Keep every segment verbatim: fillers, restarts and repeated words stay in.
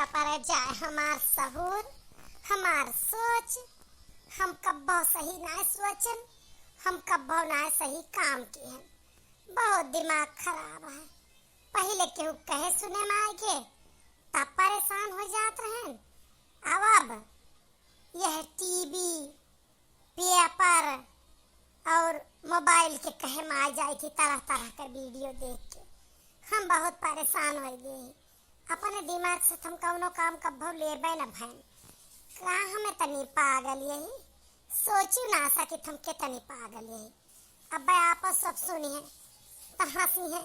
पर जाए हमार सहूर, हमार सोच, हम कब्बो सही नाय सोचन, हम कब्बो नाय सही काम किहन। बहुत दिमाग खराब है। पहिले केहू कहे सुने में आए के, तब परेशान हो जात रहन। अब, अब यह टीवी, पेपर और मोबाइल के कहे में आ जाए थी तरह तरह के वीडियो देख के। हम बहुत परेशान हो गए। अपने दिमाग से हम कौनो काम कब्बो लेबे न भैन। का हमें तनी पागल यही? सोचू ना सकित हम के तनी पागल यही। अब्बे आपस सब सुनिहे, त हँसिहे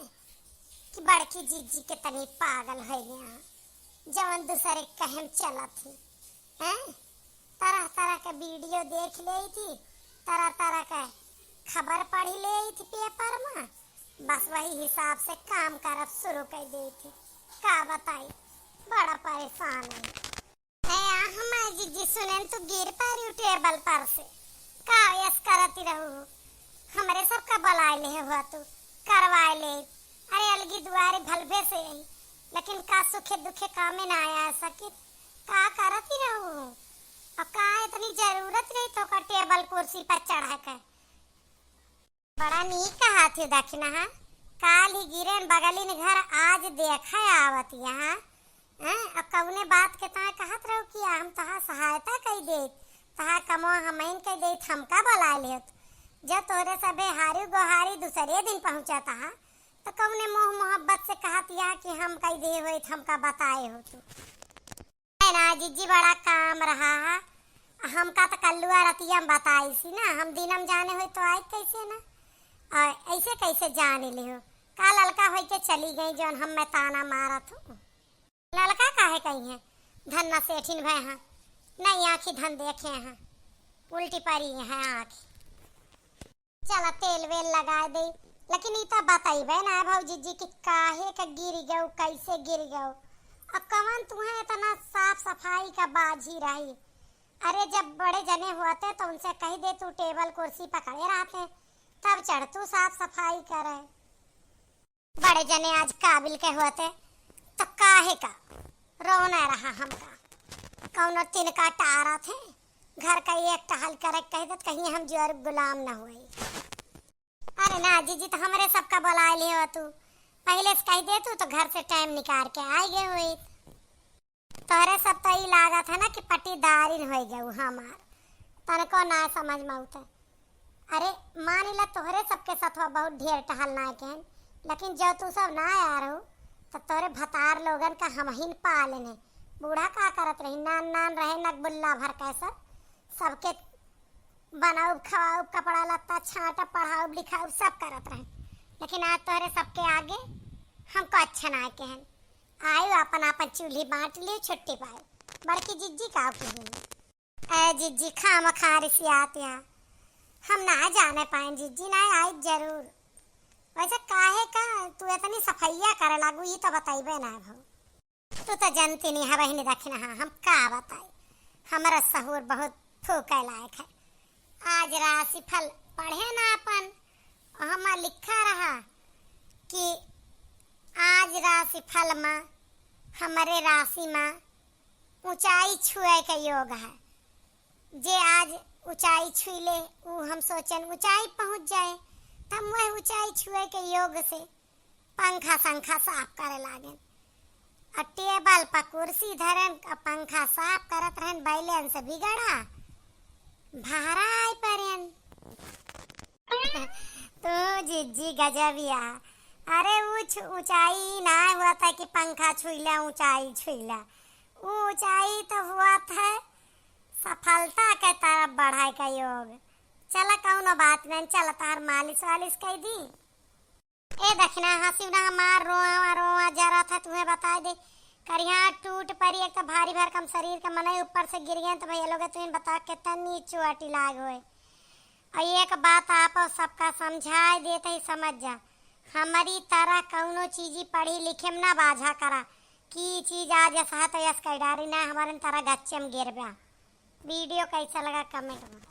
कि बड़की जिज्जी के तनी पागल होइ गया, जवन दूसरे कहे में चलत ही। हैं? तरह तरह के वीडियो देख लेई थी, तरह तरह के खबर पढ़ी लेई थी पेपर में, बस वही हिसाब से काम करब शुरू कर देई थी। का बताई, बड़ा परेशान है। ए, आ हमार जिज्जी सुनेन तू गिर पड़िउ टेबल पर से। का यस करती रहू? हमरे सबका बुलाए लेहे हुआ तू, करवाए ले। अरे अलगी दुआरे भलभे से यही, लेकिन का सुखे दुखे कामे ना आया सकित? का करती रहू? और का इतनी जरूरत रही तोका टेबल कुर्सी पर चढ़ा के? बड़ा नीक कहा थी दखिनहा, काल ही गिरेन बगलिन घर, आज देखे आवत यहाँ। हैं? अब कौने बात के ताय कहत रहू कि हम तहार सहायता कई देत, तहार कमवा हमइन कई देत, हमका बुलाए लेत। जब तोरे सभे हारी गोहारी दूसरे दिन पहुँचत हा, तो कौने मोह मोहब्बत से कहत या कि हम कई दे होइत, हमका बताए हो तू। है ना जिज्जी, बड़ा काम रहा है। हमका तो कल्लुआ रतिया में बताई सी ना, हम दिनम जाने होई तो आई कैसे ना? और ऐसे कैसे जाने लिहो? का ललका होई के चली गई जौन हम मैं ताना मारत हूँ? ललका काहे कही है? धन न सेठिन भय हैं, नहीं आँखी धन देखे हैं, उल्टी परी हैं आँखी। चला तेल वेल लगाए दे, लेकिन ई त बतइबे ना भौजी जी कि काहे का गिर गयो, कैसे गिर गयो। अब कवन तुहें इतना साफ सफाई का बाझी रही? अरे जब बड़े जने होते तो उनसे कह दे तू टेबल कुर्सी पकड़े रहते, तब चढ़ तू साफ सफाई करे। बड़े जने आज काबिल के होते तो काहे का रोना रहा हमका। कौनो तिनका टारत है, घर का एक टहल करे कह देत, कहीं हम जोर गुलाम न होई। अरे ना जीजी, तो हमरे सबका बुलाए लियो तू, पहले से कह दे तू तो घर से टाइम निकाल के आए गए होई। तोहरे सब तो ई लागत है ना कि पट्टीदारिन होई गऊ हमार, तनको ना समझ में उते। अरे मान ला तोहरे सबके सथवा बहुत ढेर टहल ना केन, लेकिन जब तू सब ना आया रहू तो तोहरे भतार लोगन का हमहिन पालेन है। बूढ़ा का करत रही, नान नान रहे नकबुल्ला भर के सब, सबके बनाउब, खवाउब, कपड़ा लत्ता छांटब, पढ़ाउब, लिखाउब, सब करत रहे, लेकिन आज तोहरे सबके आगे हमको अच्छा ना केहन। आयु अपन अपन चूल्ही बांट लियो, छुट्टी पाए। बड़की जिज्जी का की है? ए जिज्जी, खामखा रिसियात या। हम ना जाने पाएन जिज्जी, ना आई जरूर। वैसे काहे का तू इतनी सफैया करे लागू, ई तो बतइबे ना भऊ। तू तो जानती नहीं है बहिनी दखिनहा, हम का बताई, हमरा सहूर बहुत फूके लायक है। आज राशिफल पढ़े ना अपन, ओहमा लिखा रहा कि आज राशिफल में, हमरे राशि में ऊंचाई छुए के योग है। जे आज ऊंचाई छुई ले, ऊ हम सोचन ऊंचाई पहुंच जाए, त हम वह ऊंचाई छुए के योग से पंखा संखा साफ करे लागेन। और टेबल पर कुर्सी धरेन और पंखा साफ करत रहेन, बैलेंस बिगड़ा, भारा आई परेन। तू जिज्जी गजबिया, अरे ऊंच-, ऊंचाई ना हुआ था कि पंखा छुईला, ऊंचाई छुईला, ऊंचाई तो हुआ था सफलता के तरफ बढ़ाए का योग। चला कौनो बात नहीं, चला तार मालिश वालिश कई दी। ए दखिनहा, शिवना हमार रोआ रोआ जरा था, तुम्हें बताए दे। करिया टूट पड़ी, एक तो भारी भरकम शरीर के मनई ऊपर से गिर गए, तो भैया लोग तुम्हें बता कितनी चोटी लाग होए। और एक बात आप सबका समझाए देते ही समझ जा, हमारी तरह कौनो चीजी पढ़ी लिखे में ना बाझा करा कि ई चीज आज ऐसा है तो यस कह डारी ना, हमारे तरह गच्चे में गिर बा। वीडियो कैसा लगा कमेंट में।